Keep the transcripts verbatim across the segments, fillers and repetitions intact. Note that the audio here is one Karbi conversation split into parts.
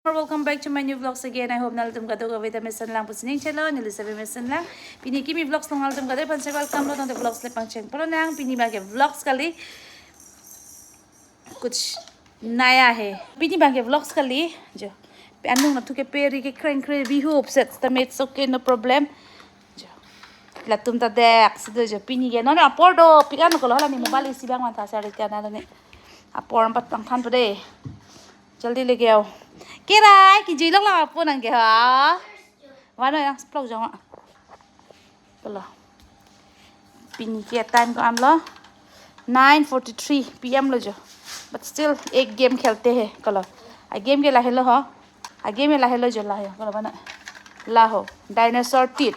Welcome back to my new vlogs again. I hope nanglitum kadokave ta mesen lang pusi ning chelo, neli save mesen lang. Pini kimi vlogs along nanglitum kadokave aphan si welcome lo, tangte vlogs le pangcheng pon nang. Pini abangke vlogs kali, kuch naya hai. Pini abangke vlogs kali, jo. Anung nathu ke peri ke kreng kreng, we hope set stamate, okay, no problem. Jo. Latum ta dek si do jo, pini ke non apor dopik an, kolo hala ne mobile isi abang mantha sari tiana ne. Apor empat pangthan pade. Jaldi leke ao. Kerai, kejui lok lang apo nang ke ha. Vano nang vlog jong. Kolo. Pini ke time ko-an lo? Nine forty-three P M lo jo. But still ek game khelte hai. Kolo. A game ke lahelo ho. A game ke lahelo jo, laho. Kolo, vano. Laho. Dinosaur teeth.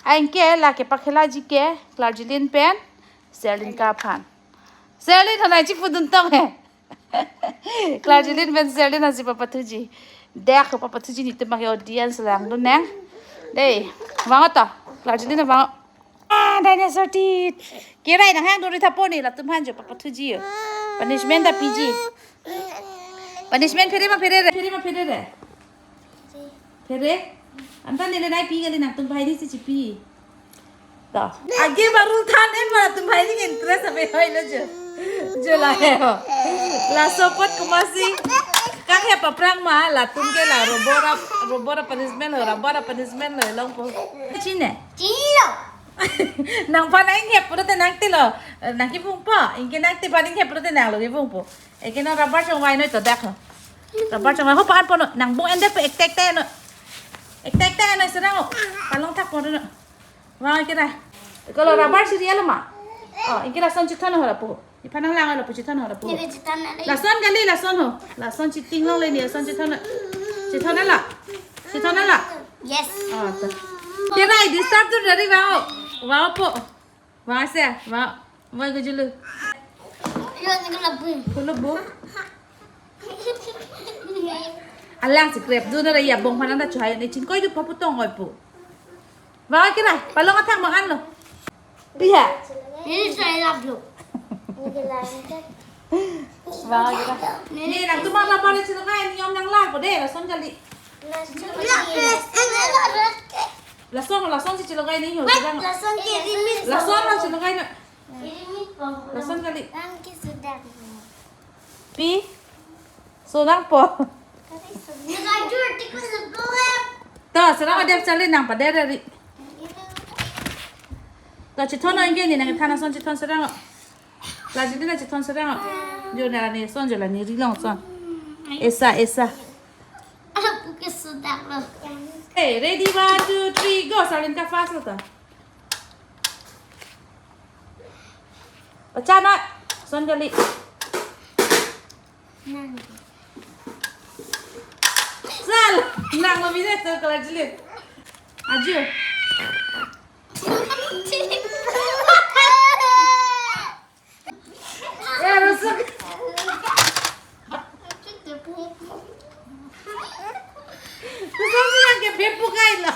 Anke lake pakhelaji ke Clargilin pen Serlin aphan. Serlin hanai chipudun tong hai. Clargilin pen Serlin asi papathuji. Dek ho papathuji, netum abangke audience langdun nang. Dei, vang to. Clargilin vang. Ah, dinosaur teeth. Kerai, nang hang dori thapo ne, latum aphan jo papathuji ho. Punishment ta piji. Punishment phere ma pherere? Phere ma pherere? Phere? Anta neli nai pi kali, nangtum banghini si chipi. To. Agi barul than en ma, latum banghini interest ave hoilo jo. Jo lahai ho. Laso apot komatsi kanghe paprang ma, latum ke la robot a, robot a punishment lo, robot a punishment lo longpo. Chine? Chilo. Nangphan nang inghep pulote nang tilo. Nang kevungpo. Anke nang tephan inghep pulote nanglo kevungpo. Anke non rubber chongvai noi to, dek ho. Rubber chongvai ho, pan pon non. Nang bung endet pe ektek te non. Ektek te non, serang ho. Palong thak pon non. Vang kerai. Kolo rubber si rialo ma. Oh, anke lason chithon ho lapu. Nephan nang lang lapu chithon ho lapu. Neli chithon nang le. Lason kali, lason ho. Lason chiting longle ne, lason chithon. Chithon la. Chithon la. Yes. Oh, to. Kerai, disturb tu dari vang ho. Vang po. Vang se, vang. Vang ke julu. Lo ni kelabu. Kelabu. Alang si krep dun ra, ya bong panan ta chuhai ne, chingkoi du papu tong oi pu. Vang kerai, palong athak mang an lo. Piha. Neli sai lap lo. Vang kerai. Ne nangtum rubber le chilongkai, ne yom nang lar po de, lason kali. Lason, lason si chilongkai ne ho, sedang. Lason ke limit. Lason, lason chilongkai ne. Limit po. Lason kali. Nang ke sudah. Pi? Sonang po. Nang ajur tikus sebuah. To, serang adep chali nang pader dari. To, chithon anke ne, nang than ason chithon serang. Lajili na chithon serang. Jo na ne son, jo la ne rilong son. Esa, esa. Aku ke sudah lo. Hey, ready, one, two, three, go. Serlin ke fast lo to. Pachanat. Son kali. Nang. Sal. Nang lo bine to kala jilid. Aju. Eh, rusuk. Rusuk si yang ke pepu kai lo.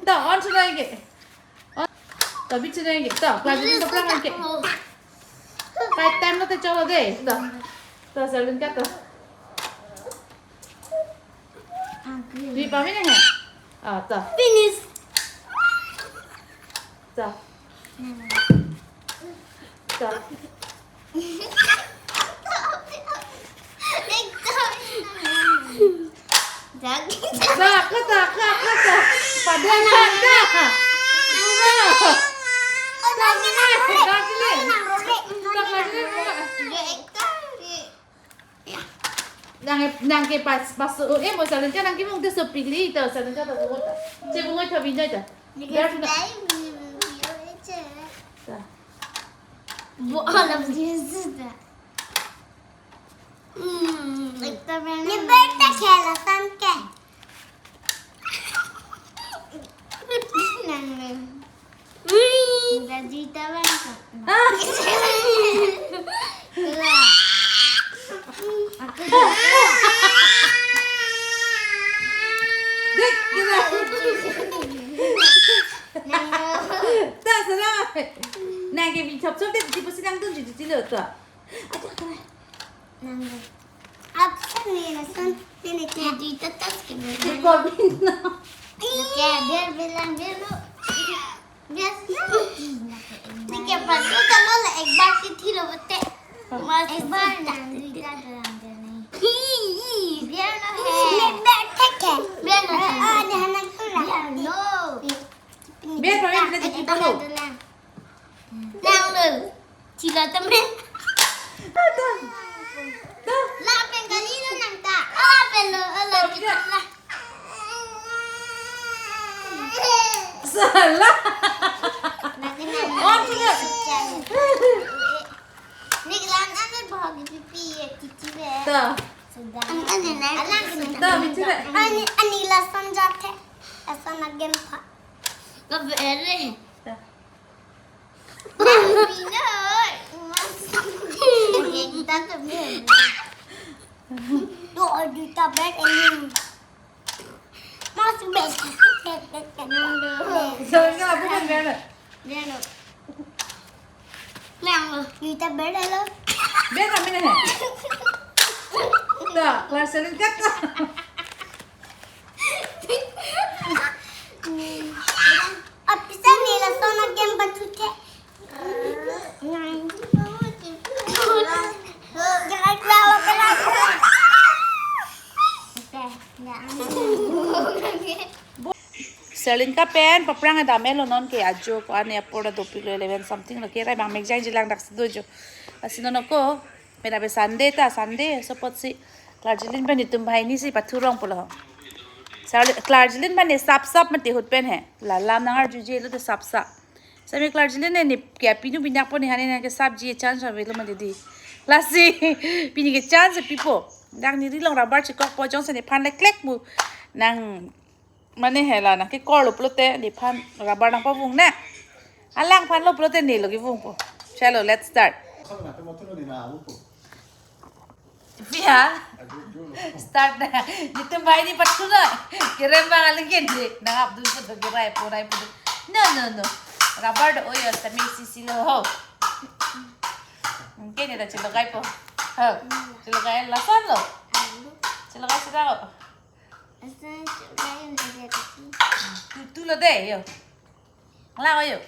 To, on sudah lagi. On. To, bit sudah lagi. To, pelajaran to pulang lagi. Fight time lo te cholo de. To. To, Serlin ke to. Di pamina hai. Ah, to. Finish. To. To. Dak, dak, dak, dak. Pada dak. Nang, nang ke pas, pas, eh, mo Serlin ke nang ke mung te sopik li to, Serlin ke to bungot. Che bungot to binjai to. Biar sudah. Dah. Bu alam dia sudah. Hmm. Ni berta khela tan ke. Nang. Dah juta bang. Ah. Wah. Nang ke bi chop chop de, di pusi nangdun ju di lo to. Aja kena. Nang. Absen ni lason ni ni ke di tatas ke. Di ko bin na. Ni ke biar bilang biar lo. Biar ni ke patu kalau la ek bar si thi lo bete. Mas ek bar lang di ta dalam dia ni. Biar no hai. Biar no hai. Ah, dia anak tu lah. Biar no. Biar no hai, biar no. Nang lo. Chila tame. Ada. Dah. La pen kali lo nang ta. La pen lo, la kita la. Salah. Nang kena. Oh, tidak. Ni kelang ane bahagi pipi ya titi be. Dah. Sudah. Ang ane na. Alang kena. Dah, bicara. Ani, ani lason jat hai. Lason agen pa. Lo bere. Dah. Mas Bina, Mas. Kita tu bere. Tu ada tablet ini. Mas best. Jangan kau bukan bere. Bere. Yang lo. Kita bere lo. Bere kami ni. Dah, kelas senin kat. Apisa ni lason agen batu te. Jangan kelawa kelawa. Serlin kapen paprang adam elo non ke ajo ko ane apor dopik lo eleven something lo, kerai bang mek jai jilang dak si do jo. Lasi non ko, mena be Sunday ta, Sunday so apotsi Clarjilin pen itum bhai ni si pathurong pulo. Serlin, Clarjilin pen ni sap sap mati hut pen he. La lam nang arju je lo te sap sap. Sami Clarjilin ne ni ke pinu binyak po ni hane nang ke sap ji chance avelo mati di. Lasi pini ke chance pipo. Dak neli long rubber chikokpo, jongsi nephan le klek mu. Nang mane hela nang ke kor lo pulote nephan rubber nangpavung na. Alangphan lo pulote neli lo kevungpo. Chalo, let's start. Pia? Start na. Netum bhai ni pathu na. Kerem bang aling ke di. Nang Abdul ko do kerai porai po. No, no, no. Rubber do oyo sami sisi lo ho. Mungkin ada chilogaipo. Ho. Chilogai lason lo. Chilogai sudah ho. Asa chilogai yang ada di. Tu, tu lo de yo. Lang yo.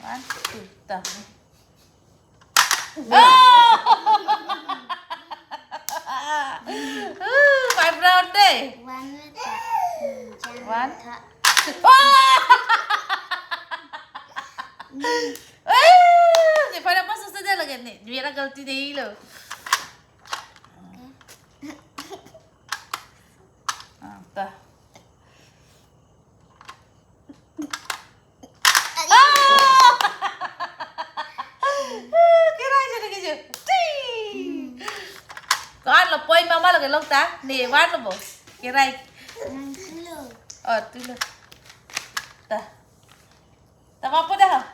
One, two, ta. Oh! Five round de. One minute. One. Oh! Oh! Ni pada pas sudah lagi ni. Mera galti de lo. Ah, ta. Ah! Kerai je lagi je. Ting! Kan lo poi mama lagi lo ta. Ni van lo bo. Kerai. Nang tulo. Oh, tulo. Ta. Ta apa dah?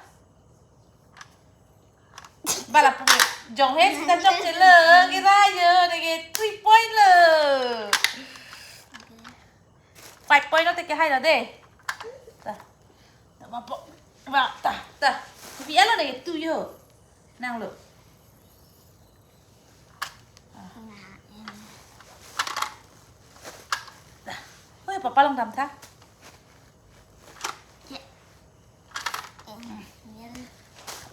Bala pu jong he sita chokche lo, kerai yo, de ke three point lo. Five point lo te ke hai lo de. Ta. Ta ma po. Ba, ta, ta. Kopi alo de ke tu yo. Nang lo. Ta. Oi, papa long dam ta.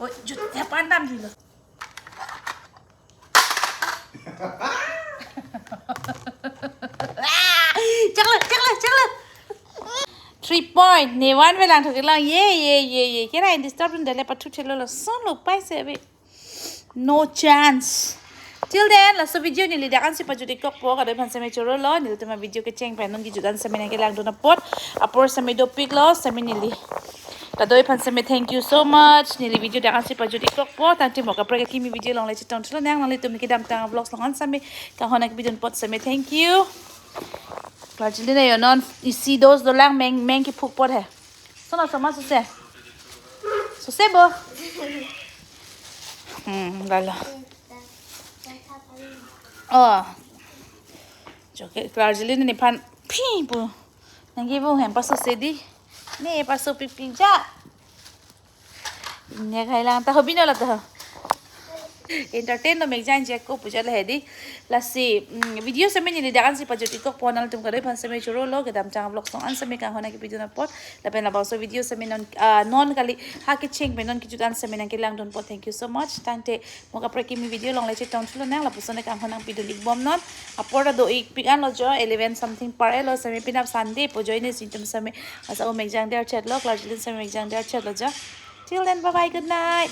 Oi, jut, ya pandam dulu. Chakla, chakla, chakla. Three point. Ne one velang thoke lang. Ye, ye, ye, ye. Kira in disturb dun dele pathu thelo lason lo paise be. No chance. Till then, laso video neli dak ansi pajut-ik kokpo, kadokave aphan seme choro lo, nelitum avideo kecheng pen nangkejut an seme nangkelang dun apot, apor seme dopik lo, seme neli. Kadokave aphan seme thank you so much, neli video dak ansi pajut-ik kokpo, tangte mo kaprek kimi video along le chetong thulo nang, nanglitum kedamtang vlogs along an seme, kahon ak video apot seme thank you. Klarjilin ayo non isi dos dolang meng, meng kiphuk apot he. Sona soma sose. Sose bo. Hmm, lalo. Oh. Joke Klarjilin nephan phi pu. Nangkevung hem pasose di. Ne paso pipi ja. Nek hai lang ta hobi no la ta. Entertain lo mekjang je ko puja le hedi. Lasi, mm, video seme neli dak an si pajut ikok pon, nangtum kadoi aphan seme choro lo, kedamtang vlog song an seme kanghon nangkepidun apot. Lapen labangso video seme non, ah, non kali ha kecheng pen non kejut an seme nangkelangdun apot. Thank you so much. Tangte mo kaprek kimi video along le chetong thulo nang, lapuson kanghon nangpidun ikbom non. Apor ta do-ikpik anlo jo, eleven something par-e lo seme, penap Sunday pu ajoine si nangtum seme asa o mekjang der chet lo, Class eleven seme mekjang der chet lo jo. Till then, bye bye, good night.